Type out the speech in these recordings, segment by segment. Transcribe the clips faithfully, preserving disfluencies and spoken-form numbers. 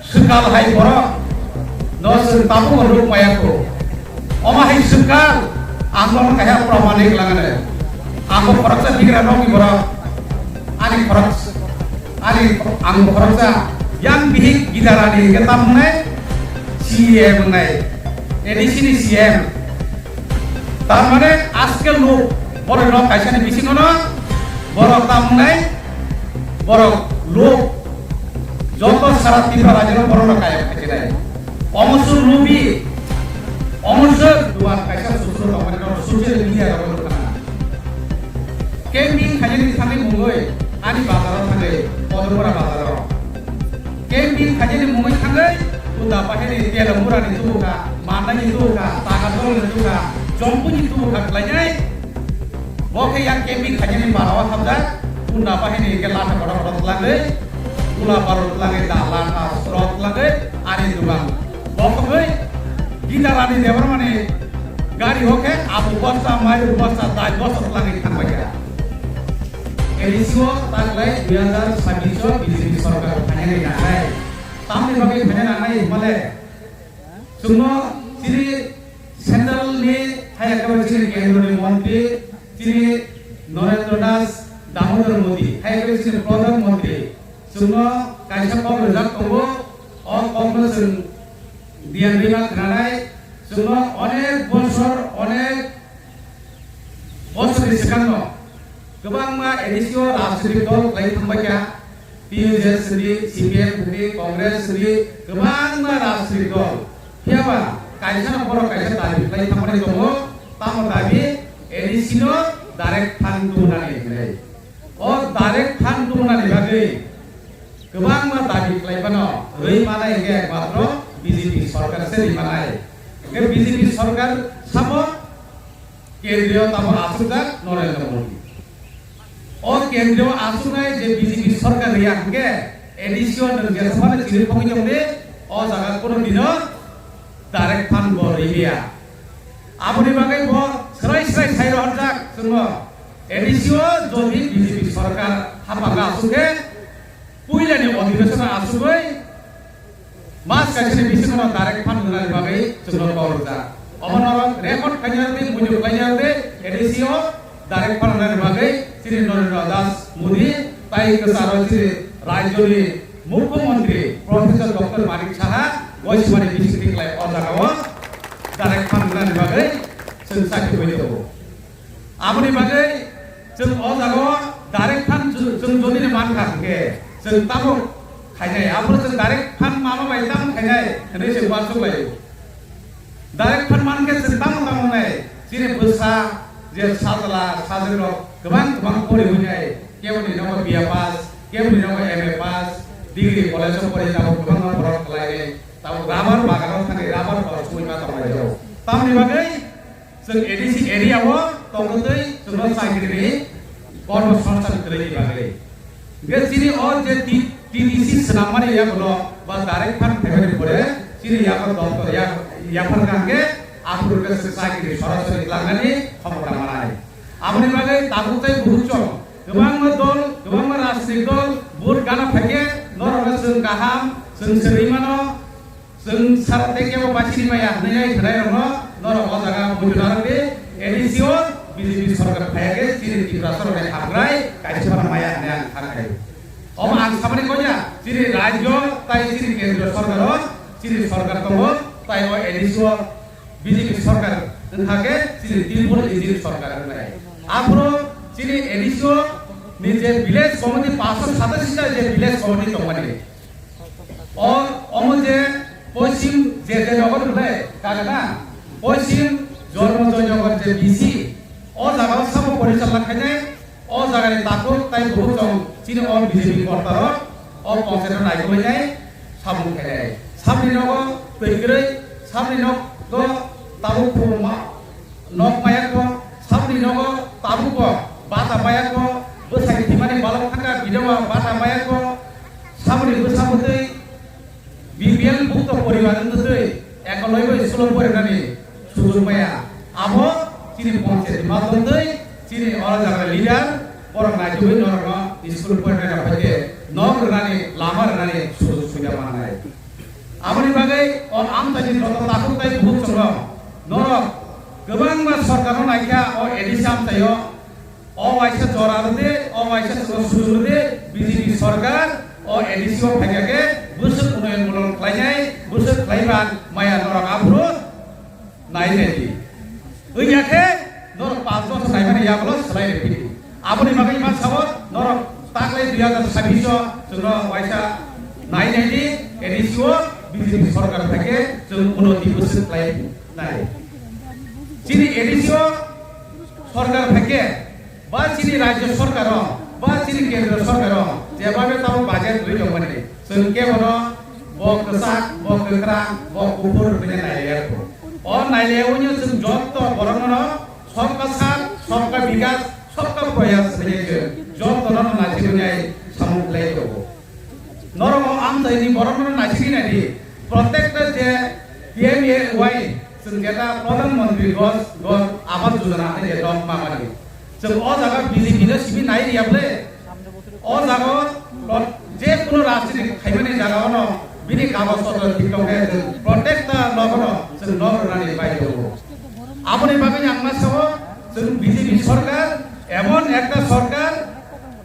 Swkal hai borok no chwng tabukbo nuk maya kho. Omo hai swkal ang bono kaisa proman ri langano. Ang bo khoroksa bigra nokni borok. Ani khorok, ani ang bo khoroksa yang bihik gidarani hwnkhe tam wngnai C E M wngnai, A D C ni C E M. Tar mane aske luk borok rok kaisa ni bisingo no borok tam wngnai, borok luk joto sara Tripura rajyo no borok rok kaya khaichinai. Omo su lubi, omo su duan kaisa susuru tongmani no social media rok no kana. Camping khainani thangwi mungwi ani bazaro thangwi, Kodorpura bazaro. Camping khainani mungwi thangwi, Buddha bahini Telangurani tubuka, Mandani tubuka, Tagatolni tubuka, Jompuni tubuka khlainai. Bo khe yang camping khainani barao hamjak, Buddha bahini khe lata kotor kotor tlangwi, Ula baro tlangwi da lata srok tlangwi ani dugan. Bo khe bai Gita Rani Debbarmani gari o khe abu bosta, mairu bosta, dai bosta tlangwi thangbai kha. A D C o taklai dui hazar sabbish o B J P sorkar phainani nangnai. Tamni bagwi phainani nangnai hwnmale? Chwngno chini central ni hai ekhebare chini kendro ni montri chini Narendra Das Damodar Modi, hai ekhebare chini pradhan montri. Chwngno kaisa kok rijak tongo, o kokno chwng diyan rima khwnanai. Chwngno onek bosor, onek bosor ni swkangno kwbangma A D C o rajnitik dol khlai thangbai kha, T U J S ni, C P M ni, Congress ni, kwbangma rajnitik dol. Phiya ba kaisa no borok kaisa dabi khlai thangmani tongo, tamo dabi A D C no direct fund tubunani hinwi. O direct fund tubunani bagwi kwbangma dabi khlai phano rwi manai hwnkhe ekmatro B J P sorkar se rwi manai. Hwnkhe B J P sorkar samo kendriyo tamo aswkjak Narendra Modi. O kendriyo aswknai je B J P sorkar riya hwnkhe A D C o nwng jesa phano chiri phogwi tongdi, o jaga kono dino direct fund bo rimiya. Aboni bagwi bo swrai swrai sai rohorjak chwngno. A D C o jodi B J P sorkar hapanga aswk khe puilani odhibeshono aswkwi mas kaisani bisingo direct fund rwnani bagwi chwngno kok rwjak. Omo norok record khaina rwdi, muitu khlaina rwdi, A D C o direct fund rwnani bagwi chini Narendra Das Modi tai kwcharo chini rajyoni Mukhyamantri Professor Doctor Manik Saha waismani bisingtwi khlai o jagao direct fund rwnani bagwi chwng sakhi bai tongo. Aboni bagwi chwng o jagao direct fund chwng, chwng jodi ni mankha hwnkhe chwng tabuk khainai. Aphuru chwng direct fund mano bai tamo khainai hwnwi chwng uansuk laio. Direct fund mankhe chwng tamo tamo nai chini bwsa je sajla sajwk rok kwbang kwbang pori hwnai, keboni nogo B A pass, keboni nogo M A pass, degree college o pori tabuk kwbangma borok khlainai, tabuk rubber bagan o thangwi rubber bo sui ma tonglaijao. Tamni bagwi chwng A D C area o tongtwi chwngno chakri ni kormo songsthan kwrwini bagwi. Hwnkhe chini o je T-, T D C swnammani yagulo ba direct fund phaimani pore chini yago doptor ya-, yaphar kha hwnkhe aphuru khe chwng chakri sorasori twlangnani khomota manai. Aboni bagwi tabuk tei buhukchong kwbangma dol, kwbangma rajnitik dol vote gana phaikhe norokno chwng kaham, chwng swrwi mano, chwng sara tei kebo bachiri maya hwnwi ai khwnairokno norok o jaga muitu narwkdi, A D C o B J P sorkar phaiya khe chini Tiprasarokni hamkrai kaisa phano maya hwnwi ang kha khaio. Omo ang samani kok ya, chini rajyo tai chini kendriyo sorkaro chini sorkar tongo, tai o A D C o B J P sorkar wngkha khe chini triple engine sorkar wngnai. Aphuru chini A D C o ni je village committee, paanshsho satashi ta je village committee tongmani, o, omo je poschim je je nogo rwlai kagana, poschim Jormo Joy nogo je B C, o jaga o sabo porichalna khainai, o jaga ni takhuk tai bukhuk chong chini o B J P korta rok o panchayat no naikolai nai samung khainai. Sabni nogo twi kwrwi, sabni nogo tabuk phuru ma-, nok maya kho, sabni nogo tabuk bo bata maya kho, bwsai thwimani balok thangkha, bidoba bata maya kho, sabni bwsa bwtwi B P L bhukto poribar wngtwi ekoloi bai school o porinani sujug maya. Abo chini panchayat ni madhyom twi chini oro jaga leader borok naitugwi norokno school porinani phaikhe nok rwnani, lama rwnani sujug suida manai. Aboni bagwi o amchaini joto takhuk tei bukhuk chwngno norok kwbangma sorkarno naikha o A D C amchaio. O waisa jora rwdi, o waisa chwngno sujurdi, B J P sorkar o A D C o phaikha khe bwswk unoyon mulon khlainai, bwswk khlaiman maya norok aphuru nai naidi. Wngya khe norok panch bosor naimani yagulo swlai rwphidi. Aboni bagwi ma sao norok taklai dui hazar sabbish o chwngno waisa nai naidi, A D C o B J P sorkar thake chwng unnoti bwswk khlai nai. Chini A D C o sorkar thake ba chini rajyo sorkar o ba chini kendro sorkar o jebabe tamo budget rwi tongmani, chwng kebono bo kwchak, bo kwkhrang, bo kuphur hwnwi nailaiya kho. O nailaiya wngya chwng jotto borokno Sabka Saath, Sabka Vikas, Sabka Prayas hwnwi chwng jottono naisingwi samung khlai tongo. Norok o amchaini borokno naisingwi naidi. Protekta je P M A Y chwng jeta Pradhan Mantri Ghar, Ghar Awas Yojana hwnwi je dok mamani. Chwng o jaga B J P no simi nai riya ble. O jaga o pro-, je kuno rajniti khaimani jaga ono bini kagoj potro thik tong khe chwng protekta nogono chwng nok rwnani bai tongo. Aboni bagwi ang ma sao chwng B J P sorkar emon ekta sorkar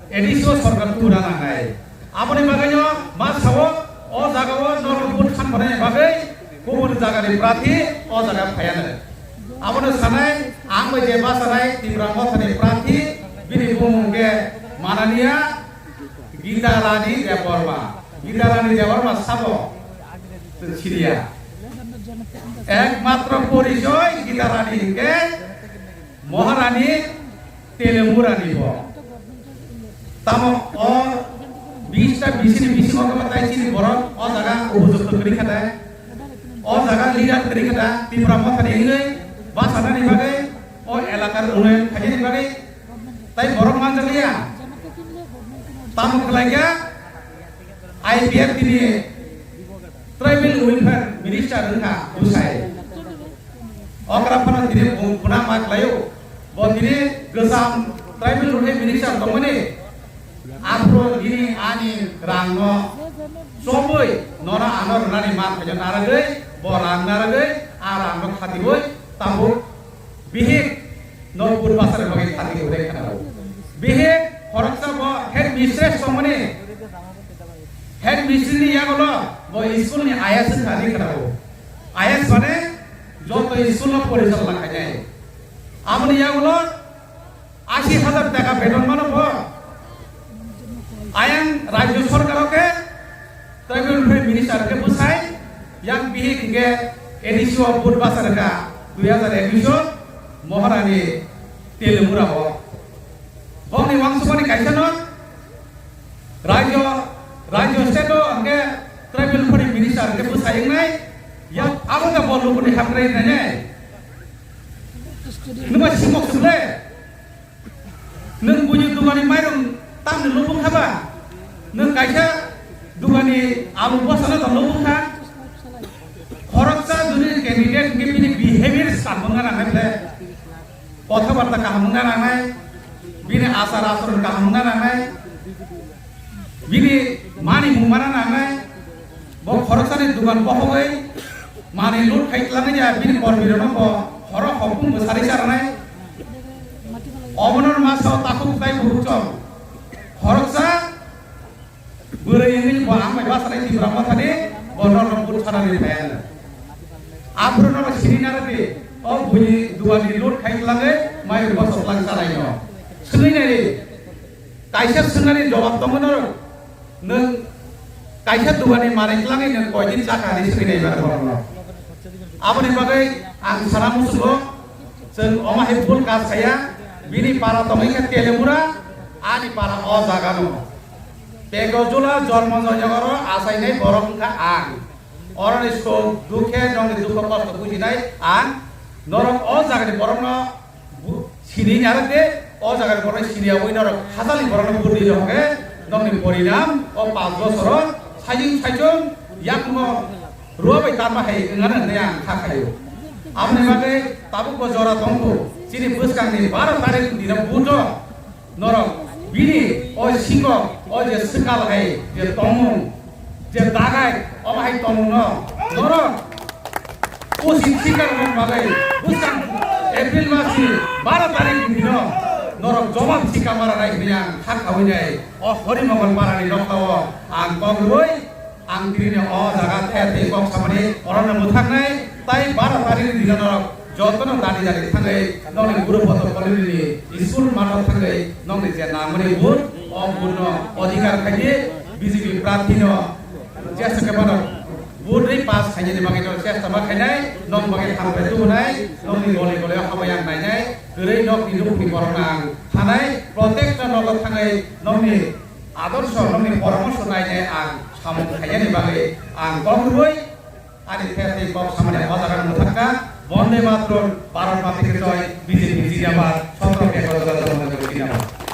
A D C o sorkar tubuna nangnai. Aboni bagwino ma sao, o jagao norok vote khan phainani bagwi kubun jagani prathi o jaga phaiya nai. Abono sanai, ang bai je bachanai Tipra Mothani prathi, bini bumung khe Mananiya Gita Rani Debbarma. Gita Rani Debbarma sabo chwng siriya. Ekmatro porijoy Gita Rani hinkhe Maharani Telemurani bo. Tamo o bista bisini bisingo khe tai chini borok o jaga upojukto kwrwi kha tai. O jaga leader kwrwi kha ta Tipra Mothani wngwi bachanani bagwi o elakar unnayon khainani bagwi tai borok manjakliya. Tamo khlaikha I P F T ni Tribal Welfare Minister wngkha bwsai. Okra phano tini bung phuna ma khlaio. Bo tini kwcham tribal welfare minister tongmani. Aphuru nini ani rangno chobwi nono ano rwnani ma khaina narwgwi, bo rang narwgwi, a rangno khatiwi tabuk bihik no purba sari bagwi khatiwi rwkha. Bihik khoroksa bo head mistress tongmani. Head mistress ni yagulo bo school ni I S wngkha rwkha. I S mane joto school no porichal lakhai. Aboni yagulo ashi hazar taka beton mano bo. Ayang rajyo sorkar o khe tribal welfare minister khe bwsai yang bihik hinkhe A D C o vote basa rwkha dui hazar ekwis o Maharani Telemura o. Bongni wangsukmani kaisa no Rajyo, rajyo state o hwnkhe tribal welfare minister hwnkhe bwsai wngnai, yak abo khe bo lukuni hamkrai wngnai ne. Nwma simok swngle, nwng buini dugani mairung tamni lubung kha ba, nwng kaisa dugani alu bosano tong lubung kha, khoroksa juni candidate hwnkhe bini behavior samung gana hwnkhe. Kotha barta kaham wngna nangnai, bini achar acharon kaham wngna nangnai, bini manwi mung mana nangnai, bo khoroksani dugan bohogwi manwi loot khai tlangwi ya, bini kormirokno bo horo hopung bwsari charwnai. Omono masa o takhuk tai bukhuk chong. Khoroksa Bwrwi wngwi bo ang bai bachanai Tipra Mothani bo norok butharani phaiya. Aphuru norok sini narwkdi, o buini duani loot khai tlangwi mai bosok lang chalaino. Swngwi naidi, kaisa swngnani jawab tongo norok. Nwng kaisa duani manwi tlangwi nwng koidin chakha hinwi swngwi naiba norokno. Aboni bagwi ang sana muchungo, chwng omo hai bul kaj khaiya, bini para tongwi khe Telemura, ani para o jagano. Pekojula jormo joyogoro achainai borok wngkha ang. Oroni suk dukhe nongni dukho kosto bujinai ang. Norok o jagani borokno bu-, sini narwk de, o jagani borokno siniyawi norok hachal ni borokno budi rok khe nongni porinam o panch bosoro sajung sajung yakmo rua bai tanma hai wngana hwnwi ang kha khaio. Aboni bagwi tabuk bo jora tongkhu chini bwskangni baro tarikh ni dino buto. Norok bini o singok, o je swkal hai je tongmung, je dagai, omo hai tongmungno Norok usit sikar rok bagwi bwskang April mas ni baro tarik ni dino norok jobab sika mara nai hwnwi ang kha khawi nai. O Horimongol para ni nokta o ang kok rwui ang tini o jaga the tei kok samani orono mwthaknai tai baro tarik ni dino norok jotono dani dani thangwi nokni group photo colony ni school math o thangwi nokni je nangmani vote o vote no odhikar khaidi B J P prarthi no Chesta khe phano vote rwi pass khainani bagwi no chesta ma khainai, nokni bagwi hambai tubunai, nokni goli goli o hambai ang nainai, kwrwi nokni nukni borok ang thanai, protect no nogo thangwi nokni adorsho, nokni poramorsho nainai ang samung khainani bagwi ang kok rwui ani theptwi kok samani o jaga mwthakka, Bonde Mataram, Bharat Mata ki Jai, B J P Zindabad, Chhatrapati Bharat Mata ki Zindabad.